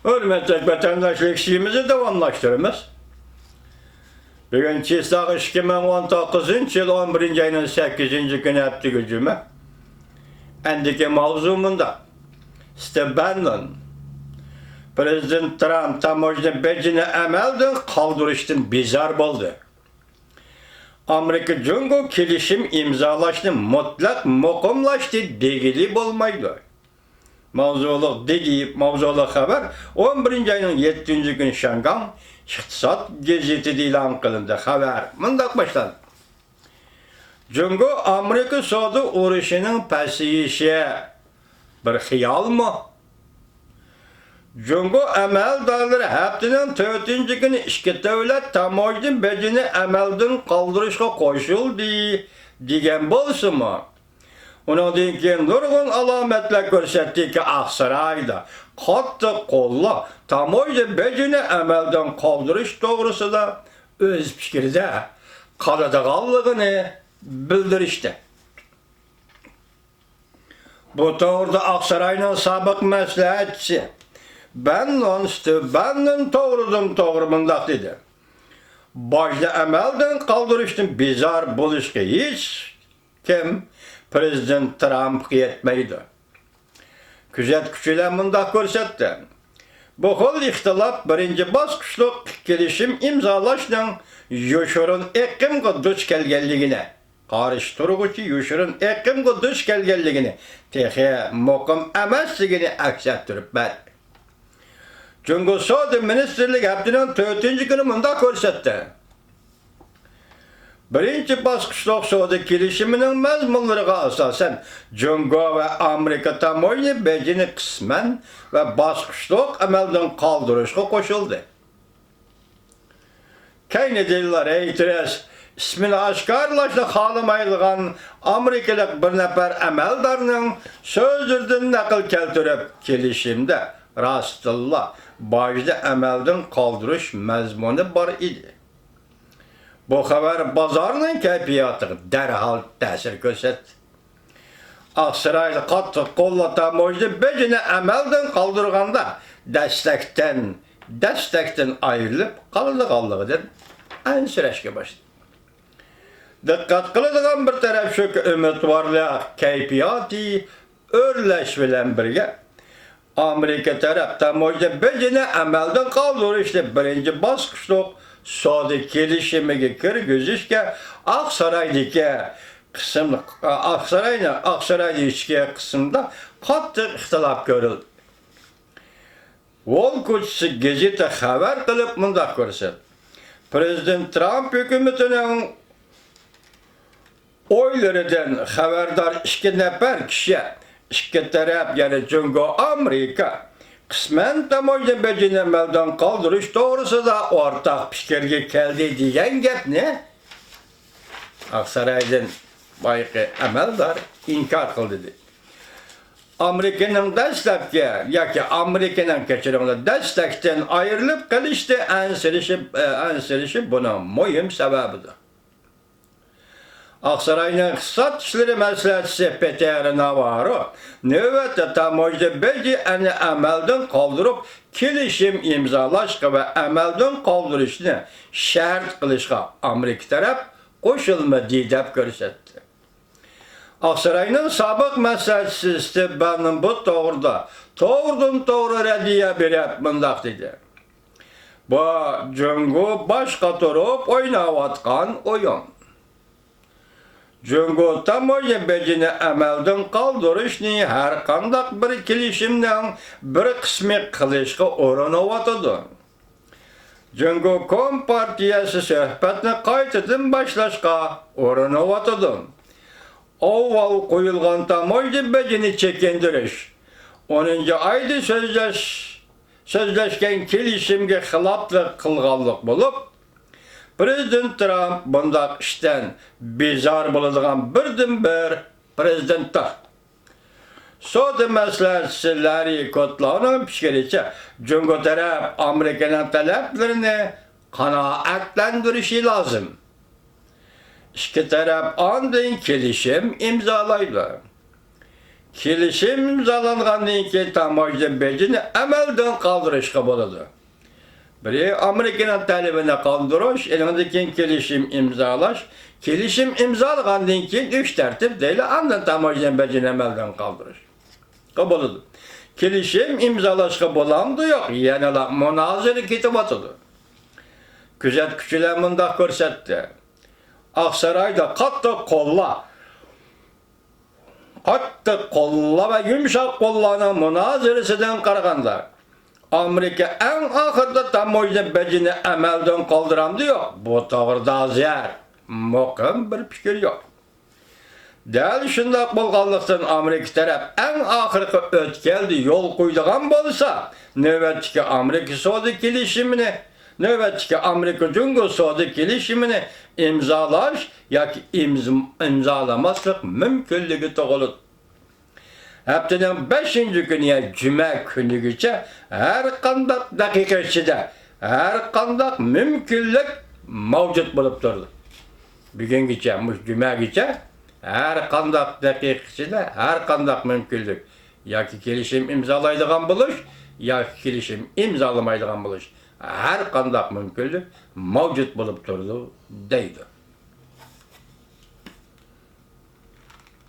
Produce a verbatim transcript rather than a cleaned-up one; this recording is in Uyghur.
ھۆرمەتلىك ۋەتەنداشلار، ئىشىمىزنى داۋاملاشتۇرىمىز. بۈگۈن چىسلاغ ئىككى مىڭ ئون توققۇزىنچى يىل ئون بىرىنچى ئاينىڭ سەككىزىنچى كۈنى، ھەپتىگە جۈمە. ئەندىكى ماۋزۇ مۇنداق. ستىف بەننون، پىرېزىدېنت ترامپ تاموژنا بېجىنى ئەمەلدىن قالدۇرۇشتىن بىزار بولدى. ئامېرىكا جۇڭگو كېلىشىم ئىمزالاشنى مۇتلەق مۇقىملاشتى دېگىلى بولمايدۇ. ماۋزۇلۇق دېگى، ماۋزۇلۇق خەۋەر ئون بىرىنچى ئاينىڭ يەتتىنچى كۈنى شياڭگاڭ ئىقتىساد گېزىتىدە ئېلان قىلىندى. خەۋەر مۇنداق باشلاندى. جۇڭگو ئامېرىكا سودا ئۇرۇشىنىڭ پەسىيىشى بىر خىيالمۇ؟ جۇڭگو ئەمەلدارلىرى ھەپتىنىڭ تۆتىنچى كۈنى ئىككى دۆلەت تاموژنا بېجىنى ئەمەلدىن قالدۇرۇشقا قوشۇلدى دېگەن بولسىمۇ، ئۇنىڭدىن كېيىن نۇرغۇن ئالامەتلەر كۆرسەتتىكى، ئاقسارايدا قاتتىق قوللاپ تاموژنا بېجىنى ئەمەلدىن قالدۇرۇش توغرىسىدا ئۆز پىكرىدە قالىدىغانلىقىنى بىلدۈرۈشتى. بۇ توغرىدا ئاقساراينىڭ سابىق مەسلىھەتچىسى بەننون، ستىف بەننون توغرىدىن توغرا مۇنداق دېدى: باجنى ئەمەلدىن قالدۇرۇشتىن بىزار بولۇشقا ھېچ كىم پىرېزىدېنت ترامپقا يەتمەيدۇ. كۆزەتكۈچىلەر مۇنداق كۆرسەتتى. بۇ خىل ئىختىلاپ بىرىنچى باسقۇچلۇق كېلىشىم ئىمزالاشنىڭ يوشۇرۇن ئېقىمغا دۇچ كەلگەنلىكىنى، قارشى تۇرغۇچى يوشۇرۇن ئېقىمغا دۇچ كەلگەنلىكىنى، تېخى مۇقىم ئەمەسلىكىنى ئەكس ئەتتۈرۈپ بەردى. جۇڭگو سودا مىنىستىرلىكى ھەپتىنىڭ تۆتىنچى كۈنى مۇنداق كۆرسەتتى. بىرىنچى باسقۇچلۇق سودا كېلىشىمىنىڭ مەزمۇنلىرىغا ئاساسەن، جۇڭگو ۋە ئامېرىكا تاموژنا بېجىنى قىسمەن ۋە باسقۇچلۇق ئەمەلدىن قالدۇرۇشقا قوشۇلدى. كەينىدىنلا رېيتېرس ئىسمىنى ئاشكارىلاشنى خالىمايدىغان ئامېرىكىلىق بىر نەپەر ئەمەلدارنىڭ سۆزلىرىدىن نەقىل كەلتۈرۈپ، كېلىشىمدە راستتىنلا باجنى ئەمەلدىن قالدۇرۇش مەزمۇنى بار ئىدى. بۇ خەۋەر بازارنىڭ كەيپىياتىغا دەرھال تەسىر كۆرسەتتى. ئاقسارايدا قاتتىق قوللاپ تاموژنا بېجىنى ئەمەلدىن قالدۇرغاندا، دەستەكتىن، دەستەكتىن ئايرىلىپ قالىدىغانلىقىدىن ئەنسىرەشكە باشلىدى. دىققەت قىلىدىغان بىر تەرەپ شۇكى، ئۈمىدۋارلىق كەيپىياتى ئۆرلەش بىلەن بىرگە، ئامېرىكا تەرەپ تاموژنا بېجىنى ئەمەلدىن قالدۇرۇشنى بىرىنچى باسقۇچلۇق سودا كېلىشىمىگە كىرگۈزۈشكە ئاقسارايدىكى قىسىم، ئاقساراينى، ئاقسارايدىكى قىسىمدا قاتتىق ئىختىلاپ كۆرۈلدى. ۋول كوچىسى گېزىتى خەۋەر قىلىپ مۇنداق كۆرسەتتى: پىرېزىدېنت ترامپ ھۆكۈمىتىنىڭ ئويلىرىدىن خەۋەردار ئىككى نەپەر كىشى ئىككى تەرەپ، يەنى جۇڭگو، ئامېرىكا قىسمەن تاموژنا بېجىنى ئەمەلدىن قالدۇرۇش توغرىسىدا ئورتاق پىكىرگە كەلدى دېگەن گەپنى ئاقسارايدىن بايىقى ئەمەلدار ئىنكار قىلدى. ئامېرىكىنىڭ دەسلەپكى ياكى ئامېرىكىنىڭ، كەچۈرۈڭلار، دەستەكتىن ئايرىلىپ قېلىشتى ئەنسىرىشى، ئەنسىرىشى بۇنىڭ مۇھىم سەۋەبىدۇر. ئاقساراينىڭ ئىقتىساد ئىشلىرى مەسلىھەتچىسى پېتېر ناۋاررو نۆۋەتتە تاموژنا بېجى ئەنە ئەمەلدىن قالدۇرۇپ، كېلىشىم ئىمزالاشقا ۋە ئەمەلدىن قالدۇرۇشنى شەرت قىلىشقا ئامېرىكا تەرەپ قوشۇلمىدى دەپ كۆرسەتتى. ئاقساراينىڭ سابىق مەسلىھەتچىسى ستىف بەننون بۇ توغرىدا توغرىدىن توغرا رەددىيە بېرىپ مۇنداق دېدى: بۇ جۇڭگو باشقا تۇرۇپ ئويناۋاتقان ئويۇن. جۇڭگو تاموژنا بېجىنى ئەمەلدىن قالدۇرۇشنى ھەرقانداق بىر كېلىشىمنىڭ بىر قىسمى قىلىشقا ئۇرۇنۇۋاتىدۇ. جۇڭگو كومپارتىيەسى سۆھبەتنى قايتىدىن باشلاشقا ئۇرۇنۇۋاتىدۇ. ئاۋۋال قويۇلغان تاموژنا بېجىنى چېكىندۈرۈش، ئونىنچى ئايدا سۆزلەش، سۆزلەشكەن كېلىشىمگە خىلاپلىق قىلغانلىق بولۇپ، پىرېزىدېنت ترامپ بۇنداق ئىشتىن بىزار بولىدىغان بىردىنبىر پىرېزىدېنتتۇر. سودا مەسلىھەتچىسى لاررى كودلونىڭ پىكرىچە، جۇڭگو تەرەپ ئامېرىكىنىڭ تەلەپلىرىنى قانائەتلەندۈرۈشى لازىم. ئىككى تەرەپ ئاندىن كېلىشىم ئىمزالايدۇ. كېلىشىم ئىمزالانغاندىن كېيىن تاموژنا بېجىنى ئەمەلدىن قالدۇرۇشقا بولىدۇ. بىرى ئامېرىكىنىڭ تەلىپىنى قالدۇرۇش، ئېنىڭدىن كېيىن كېلىشىم ئىمزالاش، كېلىشىم ئىمزالىغاندىن كېيىن ئۈچ تەرتىپ دەيلى، ئاندىن تاموژنا بېجىنى ئەمەلدىن قالدۇرۇشقا بولىدۇ. كېلىشىم ئىمزالاشقا بولامدۇ يوق، يەنىلا مۇنازىرە كېتىۋاتىدۇ. كۆزەتكۈچىلەر مۇنداق كۆرسەتتى. ئاقسارايدا قاتتىق قوللا، قاتتىق قوللا ۋە يۇمشاق قوللارنىڭ مۇنازىرىسىدىن قارىغاندا، ئامېرىكا ئەڭ ئاخىرىدا تاموژنا بېجىنى ئەمەلدىن قالدۇرامدۇ يوق، بۇ توغرىدا ھازىر مۇقىم بىر پىكىر يوق. دەل شۇنداق بولغانلىقتىن، ئامېرىكا تەرەپ ئەڭ ئاخىرقى ئۆتكەلدە يول قويىدىغان بولسا، نۆۋەتتىكى ئامېرىكا سودا كېلىشىمىنى، نۆۋەتتىكى ئامېرىكا جۇڭگو سودا كېلىشىمىنى ئىمزالاش ياكى ئىمز-، ئىمزالىماسلىق مۇمكىنلىكى تۇغۇلىدۇ. ھەپتىنىڭ بەشىنچى كۈنى، يەنى جۈمە كۈنىگىچە ھەر قانداق دەقىقە ئىچىدە ھەر قانداق مۇمكىنلىك مەۋجۇت بولۇپ تۇرىدۇ. بۈگۈنگىچە، مۇشۇ جۈمەگىچە ھەر قانداق دەقىقە ئىچىدە ھەر قانداق مۇمكىنلىك، ياكى كېلىشىم ئىمزالايدىغان بولۇش، ياكى كېلىشىم ئىمزالىمايدىغان بولۇش، ھەر قانداق مۇمكىنلىك مەۋجۇت بولۇپ تۇرىدۇ، دەيدۇ.